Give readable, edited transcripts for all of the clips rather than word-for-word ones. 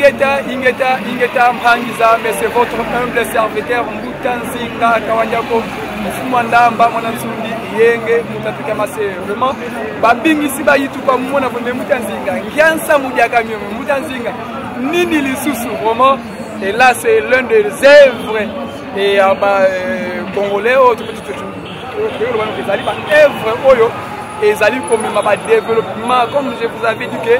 Ingeta, Ingeta, Ingeta, Mhangiza, mais c'est votre humble serviteur Mbuta Nzinga Kawandiako, Mfuma Ndamba, Mwana Nsundi, Yenge, Mutatuka Mase. Vraiment, babingisi bayituka mona vonde Mbuta Nzinga, Ngiansa Mudiaka Miomi, Mbuta Nzinga, Nini Lisusu, vraiment. Et là, c'est l'un des œuvres et euh, bah, euh, congolais, oh, ezali ba œuvre oyo ezali komema ba développement comme je vous avais dit que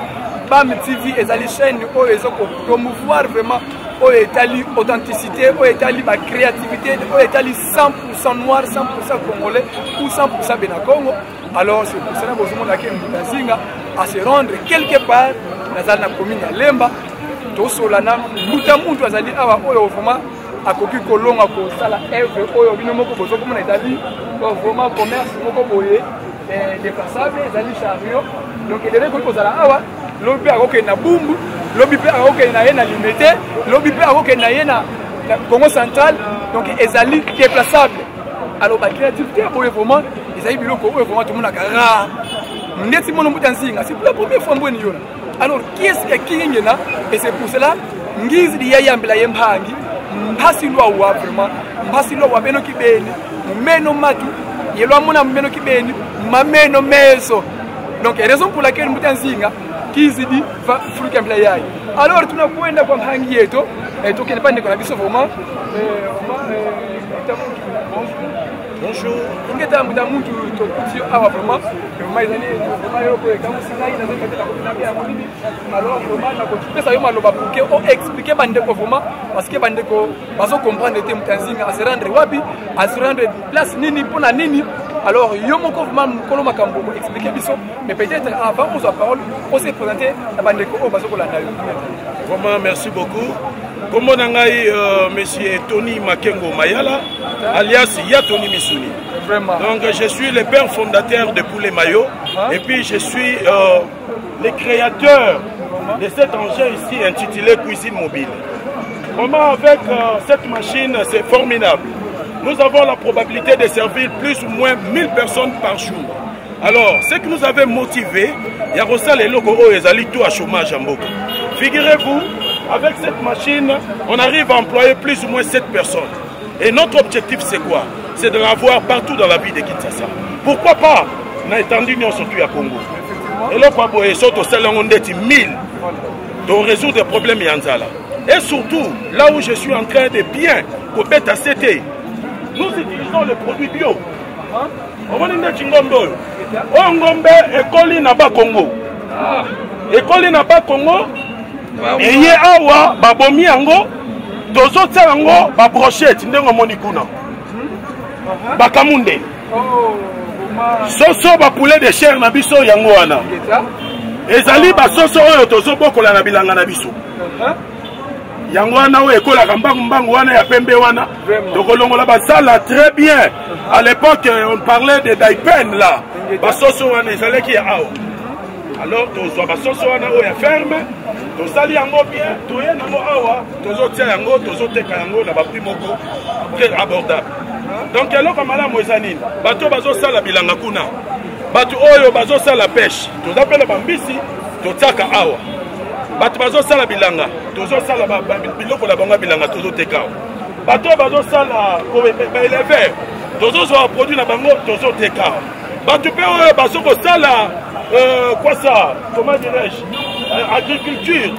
bam tv ezali chaîne oyo eza kopromouvoir vraiment oyo etali authenticité oyo etali ba créativité oyo etali 100 noir 100 congolais ou 100 bena congo. Alors c'est pour cela bozomona ke Mbuta Nzinga a se rendre quelque part. Nazali na commune ya Lemba, tosola na Mbuta muntu azali awa oyo vraiment akoki kolonga kosala œuvre oyo bino moko bozokomona ezali vraiment commerce moko boye eh, déplaçable, ezali chariot. Donc elelo ekoki kozala awa, lobi mpe akokende na Bumbu, lobi mpe akokende na ye na Limete, lobi mpe akokende na ye na Congo central. Donc ezali déplaçable. Alors ba créativité ya boye vraiment ezali biloko oyo vraiment tomonaka rare ndeti mono Mbuta Nzinga, c'est pour la première fois mbweni yona. Alors qui est-ce qui kingena? Et c'est pour cela ngizi di yayambela ye mpangi mpasi lwa wa vraiment mpasi lwa wa beno kibeni mumeno matu yelwa mona mumeno kibeni mameno meso. Donc raison pour laquelle Mbuta Nzinga kizidi va fulukambela yayi. Alors tunakwenda kwa mpangi yetu eh, tokende pa ndeko na biso vraiment eh, vraiment eh, bonjour. Bonjour. Ingeta Mbuta muntu tokuti yo awa vraiment vraiment ezali vraiment eloko ekamwisi ngai nazali kati na kopina mpe ya molili. Alors vraiment nakopesa yo maloba pour que o expliquer bandeko vraiment, parce que bandeko bazo comprendre te Mbuta Nzinga a se rendre wapi, a se rendre place nini, mpona nini. Alors yo moko vraiment mokolo makambo ko expliquer biso, mais peut-être avant ozwa parole o se présenter na bandeko oyo bazo kolanda yo. Vraiment merci beaucoup. Kombo na ngai monsieur Tony Makengo Mayala, alias Ya Tony Misuni. Vraiment. Donc je suis le père fondateur de Poulet Mayo. Et puis je suis le créateur de cet engin ici intitulé Cuisine Mobile. Vraiment avec cette machine, c'est formidable. Nous avons la probabilité de servir plus ou moins 1000 personnes par jour. Alors, ce qui nous avait motivé, il y a Rossal et Loko Oyo, ezali tout à chômage en Mboka. Figurez-vous, avec cette machine, on arrive à employer plus ou moins 7 personnes. Et notre objectif, c'est quoi? C'est de l'avoir partout dans la ville de Kinshasa. Pourquoi pas? On a étendu nous surtout à Congo. Et là, quoi, boye, surtout, c'est là où on est 1000. Donc, résoudre les problèmes Yanzala. Et surtout, là où je suis en train de bien, pour mettre à CT, nous utilisons les produits bio. Omoni ndeti ngombe oyo. Oyo ngombe ekoli na Bakongo. Ekoli na Bakongo, eye awa babomi yango, tozotia yango ba brochette ndenge omoni kuna. Bakamunde. Soso ba poulet de chair na biso yango wana. Ezali ba soso oyo tozobokola na bilanga na biso. Yango wana oyo ekolaka mbangu mbangu wana ya pembe wana. Tokolongola basala très bien. À l'époque on parlait de daipen là. Basoso wana ezalaki ya awa. Alors tozwa basoso wana oyo ya ferme, tosali yango bien, toye nango awa, tozotia yango, tozoteka yango na ba prix moko très abordable. Donc eloko malamu eza nini? Bato bazosala bilanga kuna, bato oyo bazosala pêche, toza mpe na bambisi totiaka awa. Bato bazosala bilanga, tozosala biloko na bango ya bilanga tozoteka awa. Bato oyo bazosala ba éleveur, tozozwa produit na bango tozoteka awa. Bato mpe oyo bazokosala quoi ça, comment dirais-je, agriculture.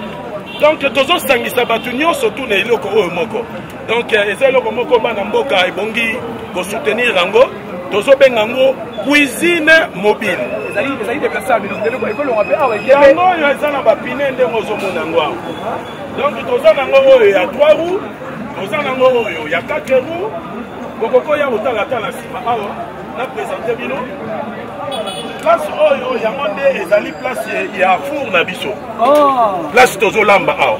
Donc tozosangisa bato nyonso tu na eloko oyo moko. Donc eza eloko moko bana mboka ebongi kosoutenir yango, tozobenga yango cuisine mobile. Ezali déplaçable, donc eloko ekolonga mpe awa ekebe. Yango oyo eza na bapine ndenge ozomona yango awa. Donc toza nango oyo ya 3 roues, toza nango oyo ya 4 roues. Bokoko ya kotala ata na nsima awa, na présenter bino place oyo yango nde ezali place ya four na biso. Place tozolamba awa.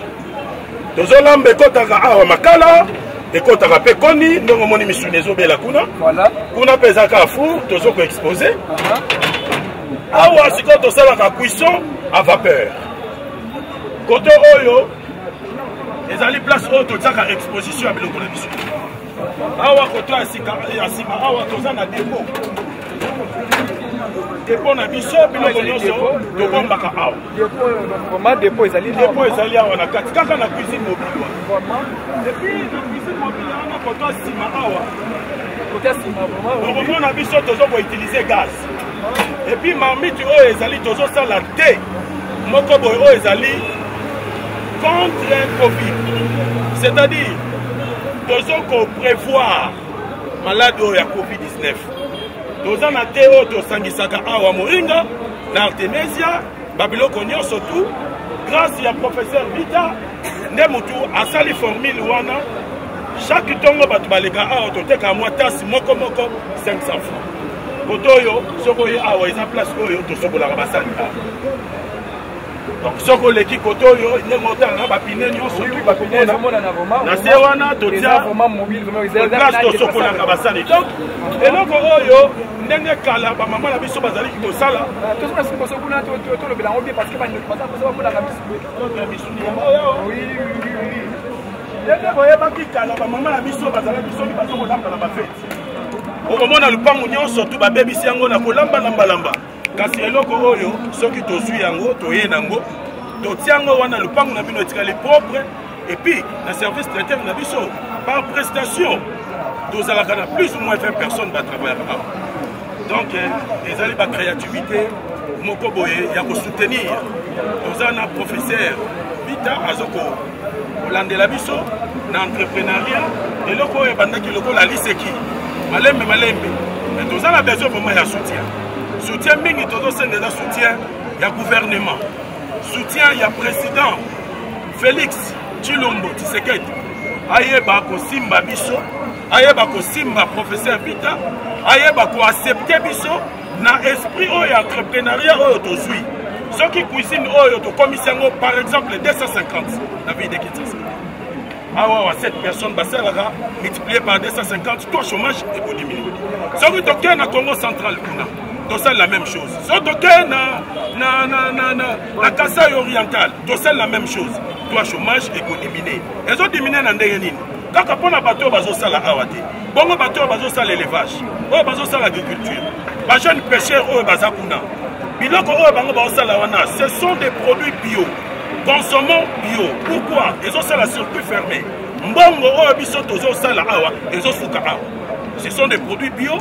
Tozolamba ekotaka awa makala, ekotaka pe koni, ndenge omoni misuni ezobela kuna. Kuna pe ezaka kaka four, tozo ko exposer. Awa sikoyo tosalaka cuisson à vapeur. Koto oyo ezali place oyo totiaka exposition ya biloko na biso. Awa koto ya sika, ya sima awa toza na dépôt. Dépôt na biso, biloko nyonso tobombaka awa. Vraiment, dépôt ezali dépôt ezali awa na kati, kaka na cuisine mobile wana. Et puis na cuisine mobile wana, koto nsima awa, okomona biso tozo koutiliser gaz. Et puis marmite oyo ezali, tozosala te moko boye oyo ezali contre Covid, c'est-à-dire tozo koprévoir malade oyo ya Covid-19. Toza na te oyo tosangisaka awa, moringa na artemisia, babiloko nyonso tout. Grâce ya professeur Vita nde motu asali formule wana. Chaque ntongo bato baleka awa, toteka mwa tasi moko moko 500 francs. Koto oyo, soki oye awa, eza place oyo tosokolaka basani awa. Donc soki oleki kote oyo, ndenge otala na bapine nyonso na se wana, totia place tosokolaka basani. Donc eloko oyo, ndenge kala bamama na biso bazalaki kosala. Tolobela yango bien, parce que bandeko baza bamonaka misuni. Ndenge boyebaki kala, bamama na biso bazalaki, soki bazokolamba na bafeti, okomona lupangu nyonso tu babebisi yango na kolambalambalamba. Kasi eloko oyo, soki tozwi yango, toye nango, totia yango wana, lupangu na bino etikali propre. Et puis na service traiteur na biso, par prestation, tozalaka na plus ou moins 20 personnes batravaillaka awa. Donc ezali bacréativité moko boye ya kosoutenir. Toza na professeur Bita, azo kolandela biso na entrepreneuriat. Eloko oyo ebandaki lokola liseki, malembe malembe, mais toza na besoin vraiment ya soutien. Soutien mingi tozosenga eza soutien ya gouvernement, soutien ya président Félix Tshilombo Tshisekedi. Ayeba kosimba biso, ayeba kosimba professeur Vita, ayeba koaccepter biso na esprit oyo ya entrepreneuriat oyo tozwi. Soki cuisine oyo tokomisi yango par exemple 250 na ville de Kinshasa awa wa 7 personnes basalaka, multiplié par 250, taux chômage ekodiminuer. Soki tokei na Congo Central kuna, tosali la même chose. Soki tokei na Kasai Oriental, tosali la même chose, taux chômage ekodiminuer. Ezodiminue na ndenge nini? Kaka mpona bato oyo bazosala awa te. Bongo bato oyo bazosala élevage, oyo bazosala agriculture, bajeune pêcheur oyo baza kuna, biloko oyo bango bazosala wana, ce sont des produits bio. Consommons bio. Pourquoi? Ezosala circuit fermé. Mbongo oyo biso tozosala awa ezosuka awa. Ce sont des produits bio,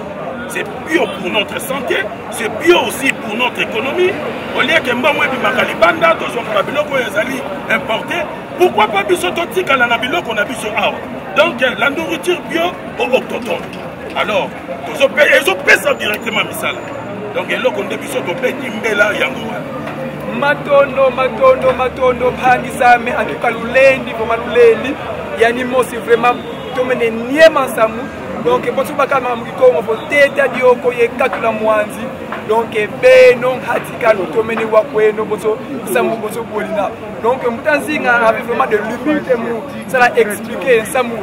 c'est bio pour notre santé, c'est bio aussi pour notre économie. Au lieu que mbongo ebimaka libanda, tozwaka babiloko oyo ezali importé, pourquoi pas biso totikala na biloko na biso awa? Donc la nourriture bio autochtone, alors ezopesa directement misala. Donc eloko nde biso tobeti mbela yango wana. Matondo, matondo, matondo, phangisame. En tout cas lulendi, vraiment lulendi yani mosi, vraiment tomene niema nsamu. Donc boso bakama mukikongo fo teta dioko ye katula mwanzi. Donc beno hatikalo tomene wakweno boso nsamu boso bolina. Donc mbuta Nzinga avait vraiment de l'humilité mu sala expliquer nsamu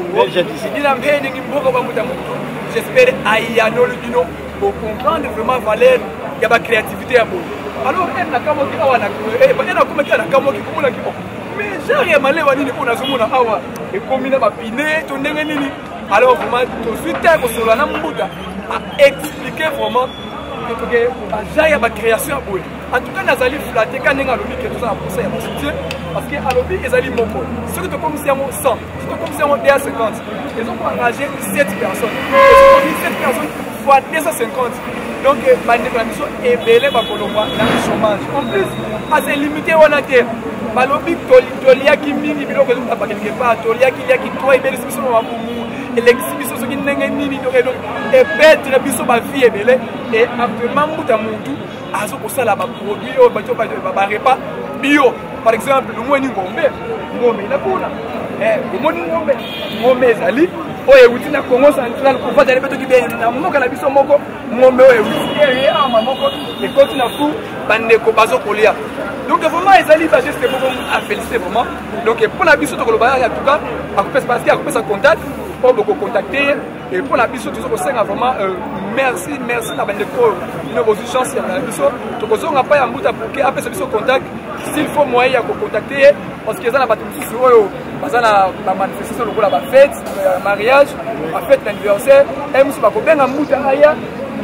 ina mpeni ngimboka ba mbuta mutu. J'espère ayanoli bino comprendre vraiment valeur ya bacréativité ya boye. Alors ene nakamwaki awa, ene nakomaki nakamwaki komonaki, mais genre ya malewa nini oyo nazomona awa ekomi na bapine to ndenge nini? Alors vraiment tozwi te kosolola na mbuta, aexpliquer vraiment ke bagenre ya bacréation ya boye. En tout cas nazali flatté ka ndenge alobi ke toza na posa ya basoutien, parce que alobi ezali moko, soki tokomisi yango 100, soki tokomisi yango 250, ezokoengage 7 personnes, ezokomi 7 personnes fois 250. Donc bandeko na biso ebele bakolongwa na chômage. En plus ase limité wana te. Balobi toliaki mingi biloko ezokutapa quelque part, toliaki liaki to ebelisi biso na mabumu, elekisi biso soki ndenge nini. Donc epetre biso bavie ebele. Et actuellement mbuta mutu azokosala baproduit oyo bato barepas bio. Par exemple lumweni ngombe, ngombe ina kuna, omoni ngombe, ngombe ezali oyo ewuti na Congo Central, kovazali mpe toki na mboka na biso moko. Ngombe oyo ewuti eye ama moko ekoti na fu, bandeko bazokolia. Donc vraiment ezali bageste moko afélicité vraiment. Donc mpo na biso tokoloba, en tout cas akopesa, parce que akopesa contact oyo bokocontacte ye. Et mpo na biso toza kosenga vraiment merci, merci na bandeko oyo bino bozwi chance ya na biso. Tokozonga pa ya mbuta pour ke apesa biso contact, s'il faut moyen ya kocontacte ye, parce que eza na bato mosusu oyo baza na bamanifestation lokola bafete ya mariage, bafete d'anniversaire e mosusu, bakobenga mbuta aya.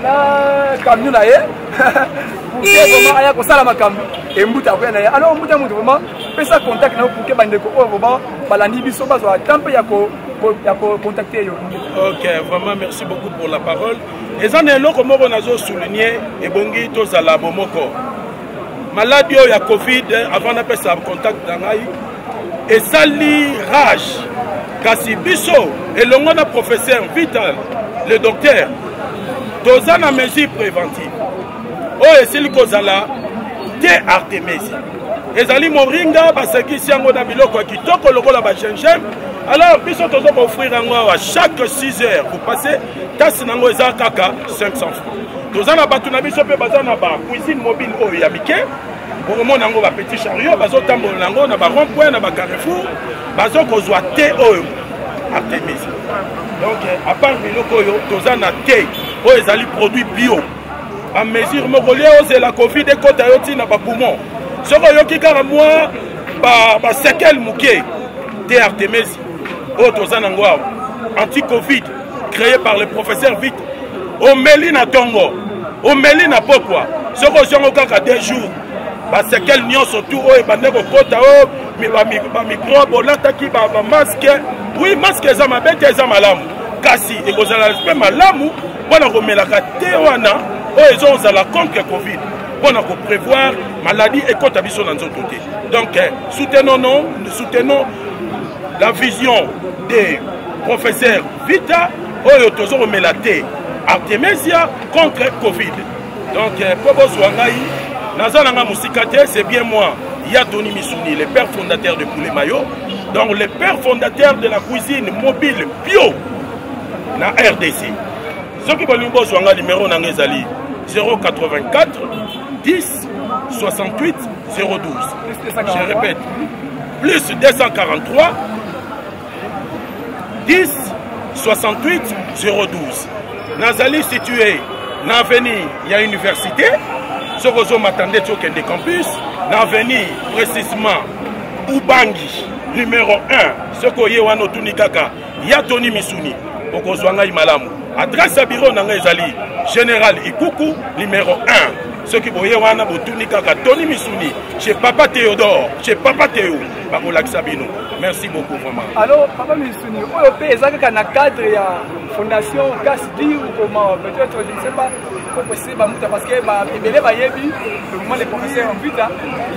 Na camion na ye pour que vraiment aya kosala makambo embuta akoya na ye. Alors mbuta moto vraiment pesa contact na yo pour que bandeko oyo vraiment balandi biso bazwa temps mpe ya ko ya ko contacter yo. Ok, vraiment merci beaucoup pour la parole. Eza na eloko moko nazo souligner, ebongi tozala bomoko. Maladi oyo ya Covid, avant napesa contact na ngai, esali rage, kasi biso elongo na professeur Vital le docteur toza na mesure préventive oyo esili kozala te. Artemisia ezali moringa, basangisi yango na biloko ya kitoko lokola ba gingembre. Alors biso toza koofrir yango awa chaque 6 heures. Kopase tasi nango eza kaka 500 francs. Toza na bato na biso mpe baza na bacuisine mobile oyo ya mike, bokomona yango, bapetit chariot bazotambola yango na barond point, na bacarrefour, bazokozwa te oyo Artemisia. Donc à part biloko oyo, toza na te oyo ezali produit bio. Bamesure moko lia, ozela Covid ekɔta yo ntina bapoumon. Soki oyoki kaka mwa basekele moke te, Artemisia oyo toza nango awa, anti Covid, créé par le professeur Vite, omeli na ntongo, omeli na pokwa, soki ozwi yango kaka 2 jours, basekele nyonso tu oyo ebande kokɔta, oyo bamicrobe, olataki bamasque. Oui, masque eza mabe te, eza malamu, kasi ekozala mpe malamu mpona komelaka te wana oyo ezozala contre Covid, mpona koprévoir maladie ekɔta biso na nzoto te. Donc soutenons, non, soutenons la vision des professeurs Vita oyo tozo komela te Artemisia contre Covid. Donc mpo bozwa ngai, naza nanga mosika te. C'est bien moi, ya Tony Misuni, le père fondateur de Poulet Mayo, donc le père fondateur de la cuisine mobile bio na RDC. Soki bolingi bozwa nga, numéro na nga ezali 084 10 68 012. Je répète, plus 243 10 68 012. Nazali situé na avenue ya Université. Soki ozomata ndeti okende campus, na avenue précisément Ubangi numéro 1, soki oye wana, otuni kaka ya Tony Misuni, okozwa ngai malamu. Adresse ya bureau na ngai ezali Général Ikuku numéro 1. Soki boye wana, botuni kaka Tony Misuni chez papa Théodore, chez papa Théo, bakolakisa bino. Merci beaucoup vraiment. Alors papa Misuni, oyo mpe eza kaka na cadre ya fondation Casdi ou comment? Peut-être, je ne sais pas, kopese bamuta, parce que ebele bayebi vraiment le professeur Mvita,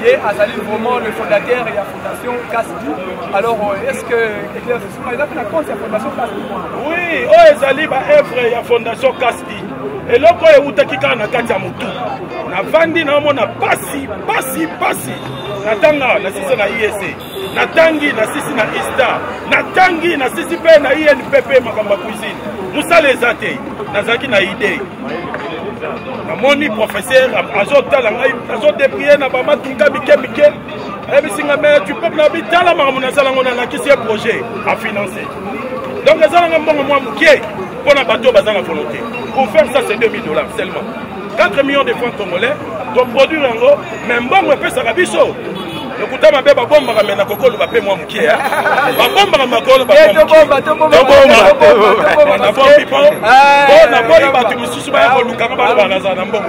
ye azali vraiment le fondateur ya fondation Casdi. Alors est ce que éclaircissement eza mpe na compte ya fondation Casdi? Oui, oyo ezali baœuvre ya fondation Casdi. Eloko oyo ewutaki kaka na kati ya motu. Navandi, naomona pasi, pasi, pasi. Natanga, nasisi na ISC, natangi, nasisi na ISTA, natangi, nasisi mpe na INPP, makambo ya cuisine, mosala eza te. Nazalaki na idée, namoni professeur azotala ngai, azodébrouiller na bamatuka mike mike. Ayebisi nga: "Mais tu peux na bitala makambo nasala yango." Nalakisi ye projet, afinance. Donc ezalanga mbongo mwa moke mpo na bato oyo baza na volonté. Pour faire ça, c'est 2000 $ seulement, 4 millions de francs congolais. Toproduire yango, mais mbongo epesaka biso lokuta mabe, babombaka. Me nakokoloba mpe mwa moke, babombaka makolo, nabombi mpo naboyi bato misusu baya kolukanga, baloba nazala na mbongo.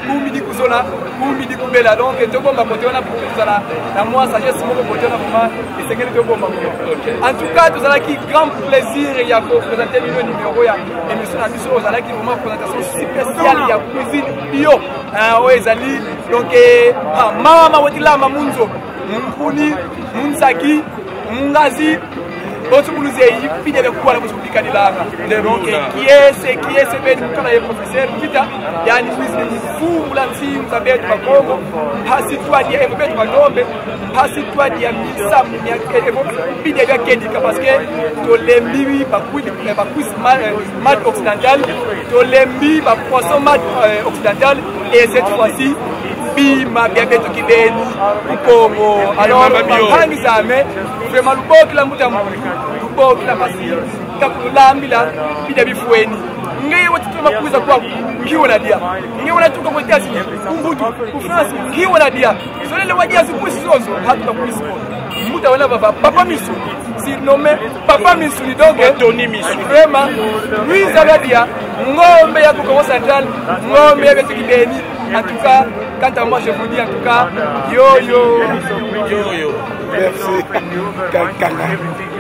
Kumidi kuzola, kumidi kubela. Donc tobomba kote wana pour tozala na mwa sagesse moko kote wana. Vraiment esengeli tobomba. En tout cas, tozalaki grand plaisir ya koprésente bino numéro ya émission na biso. Ozalaki vraiment présentation spéciale ya cuisine bio oyo ezali donc mama wetilamba munzo munkuni munsaki mungazi botsukuluze ipidele kuwala bozikubikanilanga. Donc kiese kiese beni mukala ye professeur Vita, yani kwizini mufungula nsinza betu bakongo mphasi twadi evo betu balombe mphasi twadi ya misamu evo bidia byakendika, parce que tolembi bacuisse made occidental, tolembi bapoisson made occidental, et cette fois-ci bima bya betu kibeni kukongo. Alors bapangizame vraiment lubokila mbuta lubokila masi kakululambila bidia bifueni ngewe watituma kuza kwa ngiwo na dia ngewe natuka kwa États-Unis, kumbutu ku France, ngiwo na dia zolele wadia zikusi zozo hatuka kuisi mbuta wana baba papa misu. Surnommé Papa Missouli. Donc, Tony Missouli. Vraiment, Louise Abadia, Ngombe ya Congo Central, Ngombe ya Betuki Beni. En tout cas, quant à moi, je vous dis en tout cas, yo yo. Yo yo. Merci. Kanga.